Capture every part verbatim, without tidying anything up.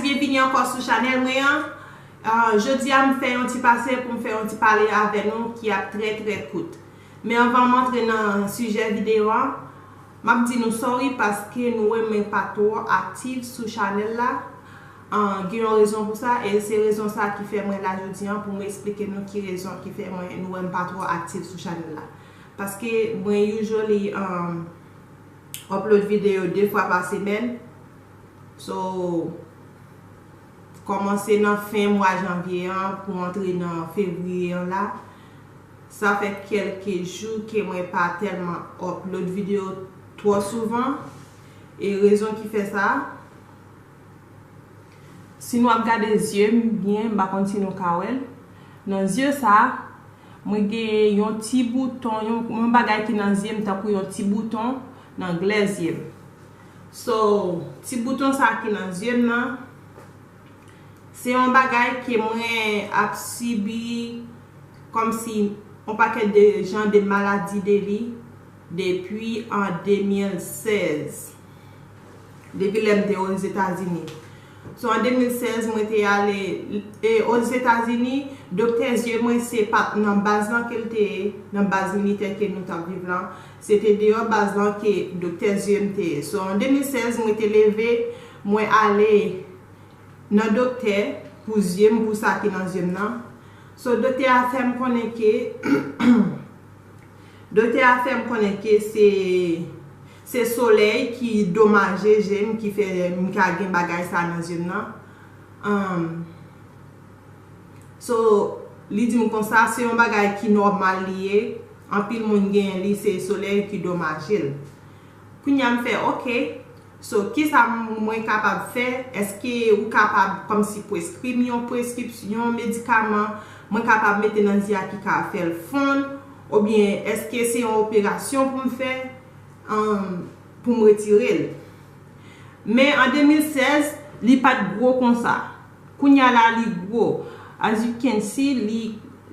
Byenvini ankò sou chanèl mwen an. Ah, jodi a, m fè yon ti pase pou m fè yon ti pale avè nou ki ap trè, trè kout. Men anvan m antre nan sijè videyo a, m ap di nou sorry paske nou wè mwen pa twò aktif sou chanèl la. Ah, gen yon rezon pou sa, e se rezon sa ki fè mwen la jodi a pou m eksplike nou ki rezon ki fè mwen, nou wè m pa twò aktif sou chanèl la. Paske mwen usually, um, upload videyo de fwa pa semèn. So, kòmanse nan fen mwa janvye an pou antre nan fevriye an la, sa fè kèlke jou ke mwen pa tèlman upload videyo twò souvan. E rezon ki fè sa, si nou ap gade zye m byen, m pa konn si nou ka wè l. Nan zye sa, mwen gen yon ti bouton, yon, yon bagay ki nan zye m, tankou yon ti bouton nan glè zye m. So, ti bouton sa ki nan zye m nan, se yon bagay ke mwen ap sibi kòmsi yon pakèt de jan de maladi de li depi an de mil sèz. Depi lè m te Ozetazini. So, an de mil sèz, mwen te ale, e, Ozetazini, doktè zye mwen se pa t nan baz lan ke l te ye, nan baz militè ke nou t ap viv lan. Se te deyò baz lan ke doktè zye m te ye. So, an de mil sèz, mwen te leve, mwen ale nan doktè pou zye m, pou sa ki nan zye m nan. So, doktè a fè m konnen ke, doktè a fè m konnen ke se, se solèy ki domaje je m, ki fè m ka gen bagay sa nan zye m nan. Um, so, li di m konsa, se yon bagay ki nòmal li ye. Anpil moun genyen li, se solèy ki domaje l. Kounye a m fè, ok. So, kisa m, mwen kapab fè? Èske ou kapab kòmsi preskri m yon preskripsyon, yon medikaman, mwen kapab mete nan zye a ki ka fè l fonn? Oubyen èske se yon operasyon pou m fè, um, pou m retire l? Men an de mil sèz, li pa t gwo konsa. Kounye a la, li gwo. As you can see, li,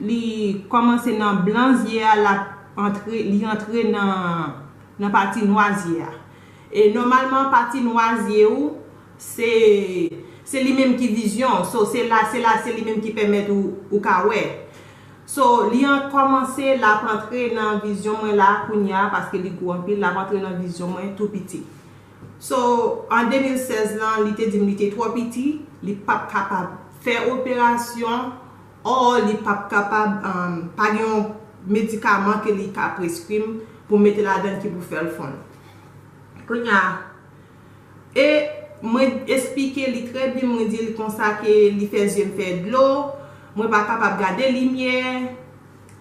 li kòmanse nan blan zye a, l ap antre, li antre nan, nan pati nwa zye a. E nòmalman, pati nwa zye ou, se, se li menm ki vizyon. So, se la, se la, se li menm ki pèmèt ou, ou ka wè. So, li an kòmanse, l ap antre nan vizyon mwen la, kounye a, paske li gwo anpil, l ap antre nan vizyon mwen tou piti. So, an de mil sèz lan, li te di m li te twò piti, li p ap kapab fè operasyon, or li p ap kapab, um, pa gen yon medikaman ke li ka preskri m pou m mete ladan ki pou fè l fonn. Kounye a, e mwen eksplike li trè byen, mwen di l konsa ke li fè zye m fè dlo, mwen pa kapab gade limyè,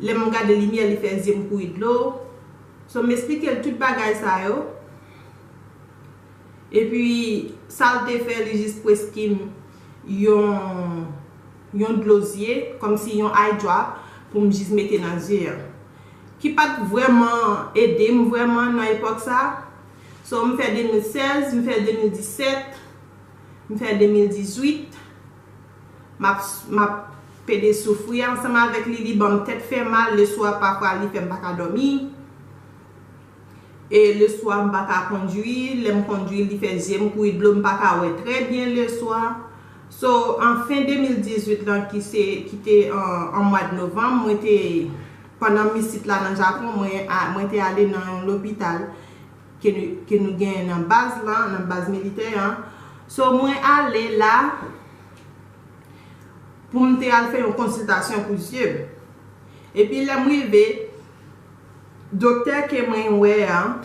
lè m gade limyè, li fè zye m kouri dlo. So, m eksplike l tout bagay sa yo. Epi, sa l te fè, li jis preskri m yon, yon dlo zye, kòmsi yon eye drop, pou m jis mete nan zye a. Ki pa t vrèman ede m vrèman nan epòk sa. So, m fè de mil sèz, m fè de mil disèt, m fè de mil dizuit. M ap, m ap pede soufri ansanm avèk li, li ban m tèt fè mal, leswa pafwa li fè m pa ka dòmi. E leswa m pa ka kondwi, lè m kondwi, li fè zye m kouri dlo, m pa ka wè trè byen leswa. So, an fen de mil dizuit lan, ki se, ki te an, an mwa de novanm, mwen te, pandan m isit la nan Japon, mwen, a, mwen te ale nan yon lopital ke nou, ke nou genyen nan baz lan, nan baz militè an. So, mwen ale la pou m te al fè yon konsiltasyon pou zye m. Epi lè m rive, doktè ke mwen wè an,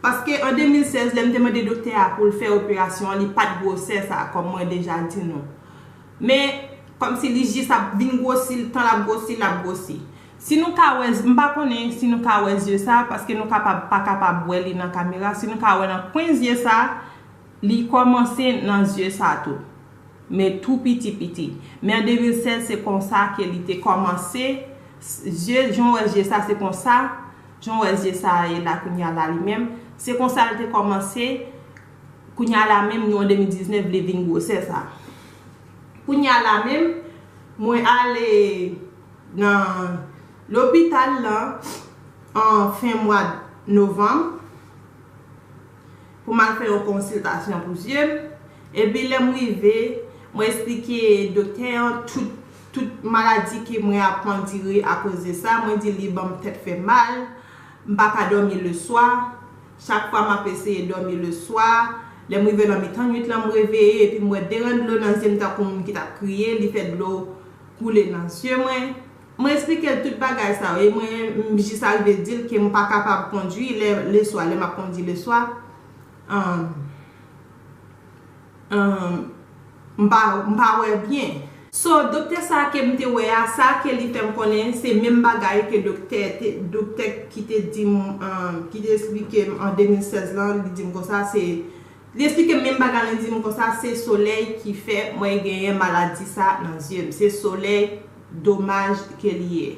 paske an de mil sèz, lè m te mande doktè a pou l fè operasyon an, li pa t gwosè sa, kòm mwen deja di nou. Men, kòmsi li jis ap vin gwosi, tan l ap gwosi, l ap gwosi. Si nou ka wè, m pa konnen si nou ka wè zye sa, paske nou kapab pa kapab wè li nan kamera. Si nou ka wè nan kwen zye sa, li kòmanse nan zye sa tou. Men tou piti piti. Men an de mil sèz, se konsa ke li te kòmanse. Zye, jan w wè zye sa, se konsa. Jan w wè zye sa ye la kounye a la li menm. Se konsa l te kòmanse. Kounye a la menm, nou an de mil diznèf, li vin gwosè sa. Kounye a la menm, mwen ale nan lopital lan an fen mwa novanm pou m al fè yon konsiltasyon pou zye m. Epi lè m rive, mwen eksplike doktè an tout, tout maladi ke mwen ap andire akoz de sa. Mwen di li ban m tèt fè mal, m pa ka dòmi leswa. Chak fwa m ap eseye dòmi leswa, lè m rive nan mitan nwit lan, m reveye epi m wè de rann dlo nan zye m tankou moun ki t ap kriye, li fè dlo koule nan zye mwen. Mwen eksplike l tout bagay sa yo, e mwen, m jis arive di l ke m pa kapab kondui lè, leswa, lè m ap kondui leswa. Um, um, m pa, m pa wè byen. So, doktè sa ke m te wè a, sa ke li fè m konnen, se menm bagay ke doktè te, doktè ki te di m, um, ki te eksplike m an de mil sèz lan, li di m konsa, se, li eksplike m menm bagay lan, li di m konsa, se solèy ki fè mwen genyen maladi sa nan zye m. Se solèy, domaj ke li ye.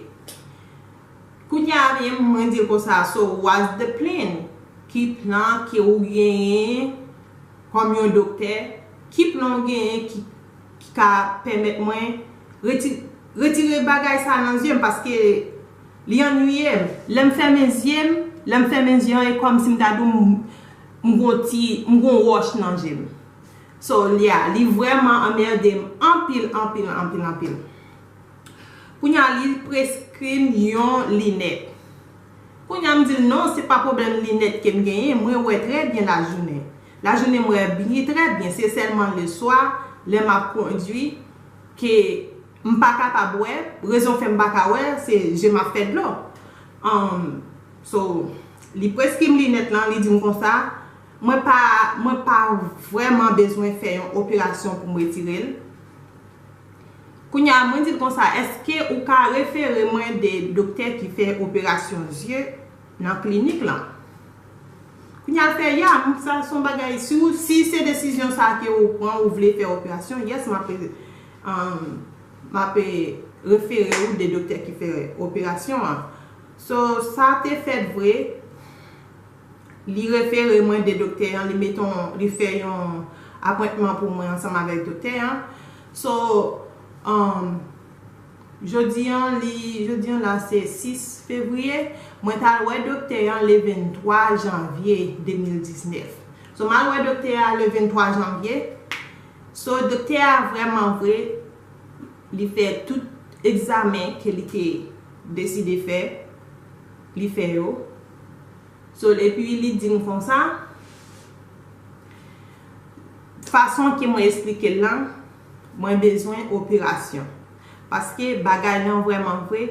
Kounye a, mwen di l konsa, so what's the plan? Ki plan ke ou genyen kòm yon doktè? Ki plan ou genyen ki, ki ka pèmèt mwen reti-, retire bagay sa nan zye m? Paske li annuiye m. Lè m fèmen zye m, lè m fèmen zye m, e kòmsi m ta di w m, m gon ti, m gon wòch nan je m. So, li a, li vrèman anmède m anpil, anpil, anpil, anpil. Kounye a, li preskri m yon linèt. Kounye a, m di l, non, se pa pwoblèm linèt ke m genyen, mwen wè trè byen lajounen. Lajounen, m wè byen, trè byen, se sèlman leswa, lè m ap kondui, ke m pa kapab wè, rezon fè m pa ka wè, se je m ap fè dlo. Um, so, li preskri m linèt lan, li di m konsa, mwen pa, mwen pa vrèman bezwen fè yon operasyon pou m retire l. Kounye a, mwen di l konsa, èske ou ka refere mwen de doktè ki fè operasyon zye nan klinik lan? Kounye a, l fè, ya, m, sa se yon bagay, si w, si se desizyon sa ke ou pran, ou vle fè operasyon, yes, m ap, um, m ap refere ou de doktè ki fè operasyon an. So, sa te fèt vre. Li refere mwen de doktè an, li mete yon, li fè yon apwentman pou mwen ansanm avèk doktè an. So, um, jodi an, li, jodi an la se sis fevriye, mwen t al wè doktè an le venntwa janvye de mil diznèf. So, m al wè doktè a le venntwa janvye. So, doktè a vrèman vre, li fè tout egzamen ke li te deside fè, li fè yo. So, epi li di m konsa, fason ke mwen eksplike l lan, mwen bezwen operasyon. Paske bagay lan vrèman vre,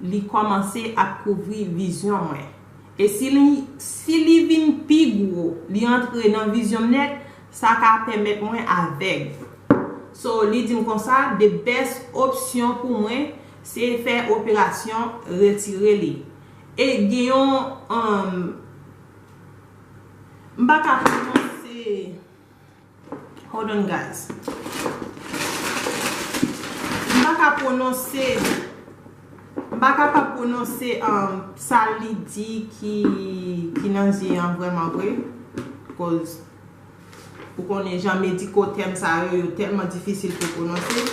li kòmanse ap kouvri vizyon mwen. E si li, si li vin pi gwo, li antre nan vizyon m nèt, sa ka pèmèt mwen avèg. So, li di m konsa, the best option pou mwen, se fè operasyon retire li. E gen yon, um, m pa ka pwononse, hold on, guys. M pa ka pwononse, m pa kapab pwononse, um, sa li di ki, ki nan zye an vrèman vre. Cause ou konnen jan mediko tèm sa yo, yo tèlman difisil pou pwononse.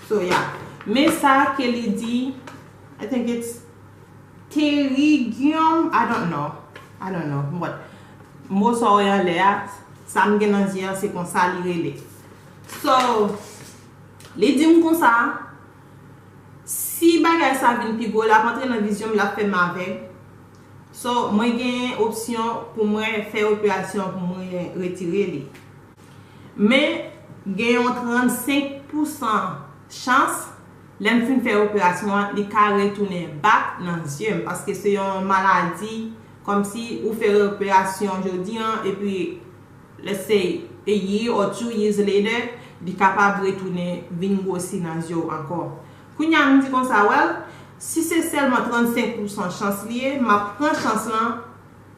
So, yeah. Men sa ke li di, I think it's pterygium, I don't know. I don't know. But, mo sa w wè anlè a, sa m gen nan zye an, se konsa li rele. So, li di m konsa, si bagay sa vin pi gwo, l ap antre nan vizyon m, l ap fè m avèg. So, mwen gen opsyon pou mwen fè operasyon pou mwen retire li. Men, gen yon trannsenk pousan chans, lè m fin fè operasyon an, li ka retounen back nan zye m, paske se yon maladi, kòmsi ou fè operasyon jodi an, epi, let's say, a year or two years later, li kapab retounen vin gwosi nan zye w ankò. Kounye a, m di konsa, well, si se sèlman trannsenk pousan chans li ye, m ap pran chans lan,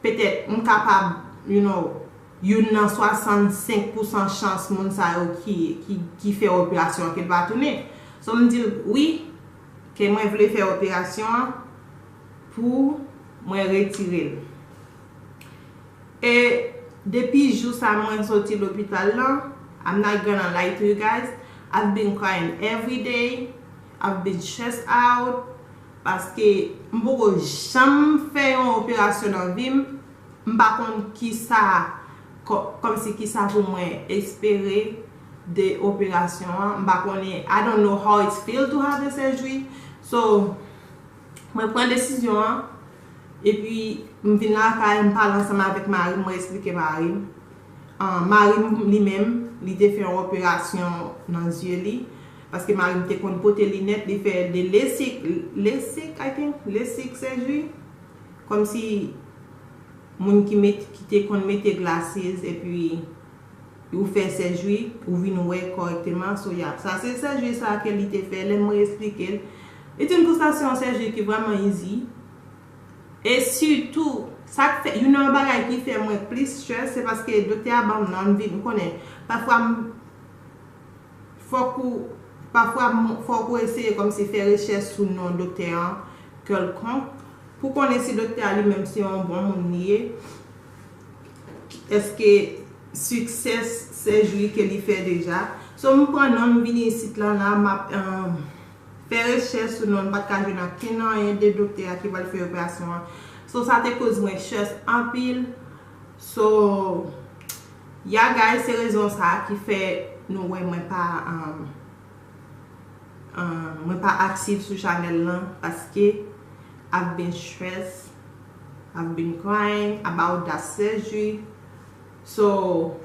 petèt, m kapab, you know, youn nan swasannsenk pousan chans moun sa yo ki, ki, ki fè operasyon an ke l pa tounen. So, m di l, wi, ke mwen vle fè operasyon an pou mwen retire l. E depi jou sa mwen soti lopital lan, I'm not gonna lie to you guys, I've been crying every day, I've been stressed out, paske m poko janm fè yon operasyon nan vi m, m pa konn kisa kò- kòmsi kisa pou mwen espere de operasyon an. M pa konnen, I don't know how it feel to have the surgery. So, mwen pran desizyon an, epi m vin lakay, m pale ansanm avèk mari m, mwen eksplike mari m. Ah, mari m li menm, li te fè yon operasyon nan zye li, paske mari m te konn pote linèt, li fè de LASIK, LASIK, I think, LASIK surgery, kòmsi moun ki met, ki te konn mete glasses, epi ou fè surgery, ou vin wè kòrèkteman. So, yeah, sa se surgery sa ke li te fè, lè mwen eksplike l. Li di m konsa se yon surgery ki vrèman easy. E sitou, sa k fè, youn nan bagay ki fè mwen plis stress, se paske doktè a ban m non, m vin, ou konnen, pafwa m, fòk ou, pafwa m, fòk ou eseye kòmsi fè rechèch sou non doktè an kèlkonk, pou konnen si doktè a li menm se yon bon moun li ye, èske success surgery ke li fè deja. So, m pran non, m vini isit la, la, m ap, um, fè rechèch sou non, m pa t ka jwenn okenn anyen de doktè a ki pral fè operasyon an. So, sa te koz mwen stress anpil. So, yeah, guys, se rezon sa a ki fè nou wè mwen pa, um, um, mwen pa aktif sou chanèl lan, paske I've been stressed, I've been crying about that surgery. So,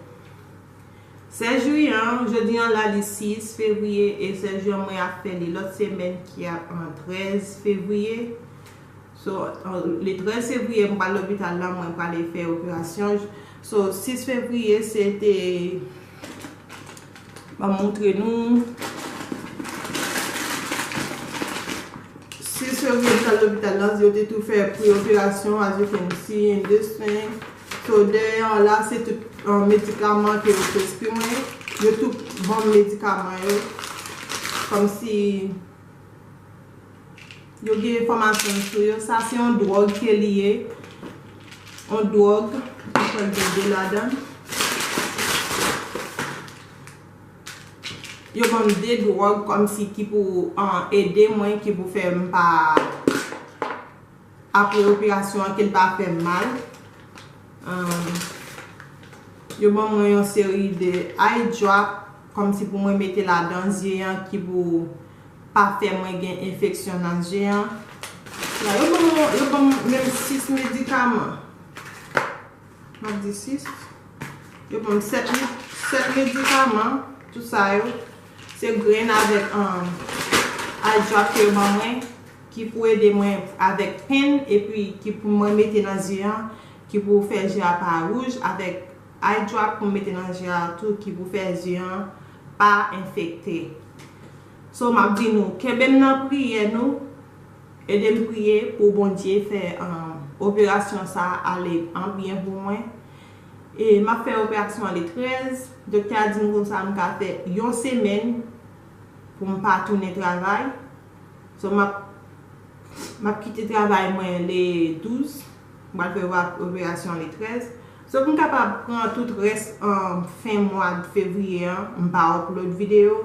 surgery an, jodi an la li sis fevriye, e surgery an mwen ap fè li lòt semèn ki ap an trèz fevriye. So, an, le trèz fevriye, m pral lopital la, mwen prale fè operasyon. So, sis fevriye, se te, ban m montre nou. Sis fevriye, m t al lopital la, yo te tou fè pre-operasyon, as you can see in this thing. So, dèyè an la, se tout, uh, medikaman ke yo preskri mwen. Yo tou ban m medikaman yo. Kòmsi yo gen enfòmasyon sou yo. Sa se yon dwòg ke li ye. Yon dwòg, ki pral gen de ladan. Yo ban m de dwòg kòmsi ki pou, uh, ede mwen, ki pou fè m pa, apre operasyon an, ke l pa fè m mal. Um, yo ban mwen yon seri de eye drop, kòmsi pou mwen mete ladan zye an, ki pou pa fè mwen gen enfeksyon nan zye an. Ya, yo ban mwen, yo ban m menm sis medikaman. M ap di sis. Yo ban m sèt, sèt medikaman, tout sa yo. Se grenn avèk, um, eye drop ke yo ban mwen, ki pou ede mwen avèk pen, epi ki pou mwen mete nan zye an, ki pou fè zye a pa wouj, avèk eye drop pou m mete nan zye a tou, ki pou fè zye an pa enfekte. So, m ap di nou, kenbe m nan priyè nou, ede m priye pou Bondye fè, um, operasyon sa a ale an byen pou mwen. E m ap fè operasyon an le trèz. Doktè a di m konsa m ka fè yon semèn pou m pa tounen travay. So, m ap, m ap kite travay mwen le douz. M pral fè opa- operasyon le trèz. So, pou m kapab pran tout rès, um, fen mwa fevriye an, m pa upload videyo.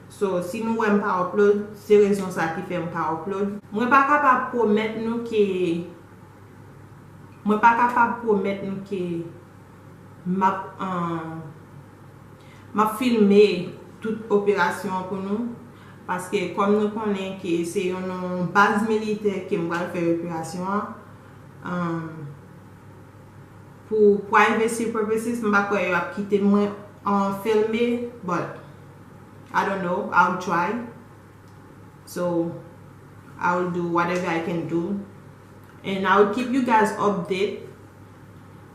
So, si nou wè m pa upload, se rezon sa ki fè m pa upload. Mwen pa kapab pwomèt nou ke, mwen pa kapab pwomèt nou ke m ap, um, m ap filme tout operasyon an pou nou, paske kòm nou konnen ke se yon, yon baz militè ke m pral fè operasyon an, um, pou privacy purposes, m pa kwè yo ap kite mwen, um, filme, but I don't know, I'll try. So, I will do whatever I can do. And I will keep you guys update,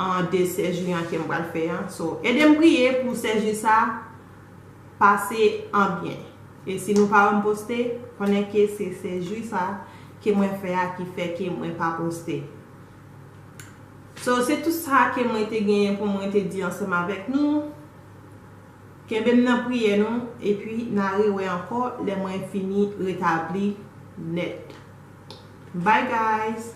uh, de sèjri an ke m pral fè an. So, ede m priye pou sèjri sa pase an byen. E si nou pa wè m poste, konnen ke se sèjri sa ke mwen fè a ki fè ke mwen pa poste. So, se tout sa ke mwen te genyen pou mwen te di ansanm avèk nou. Kenbe m nan priyè nou, epi n a rewè ankò lè mwen fini retabli nèt. Bye, guys!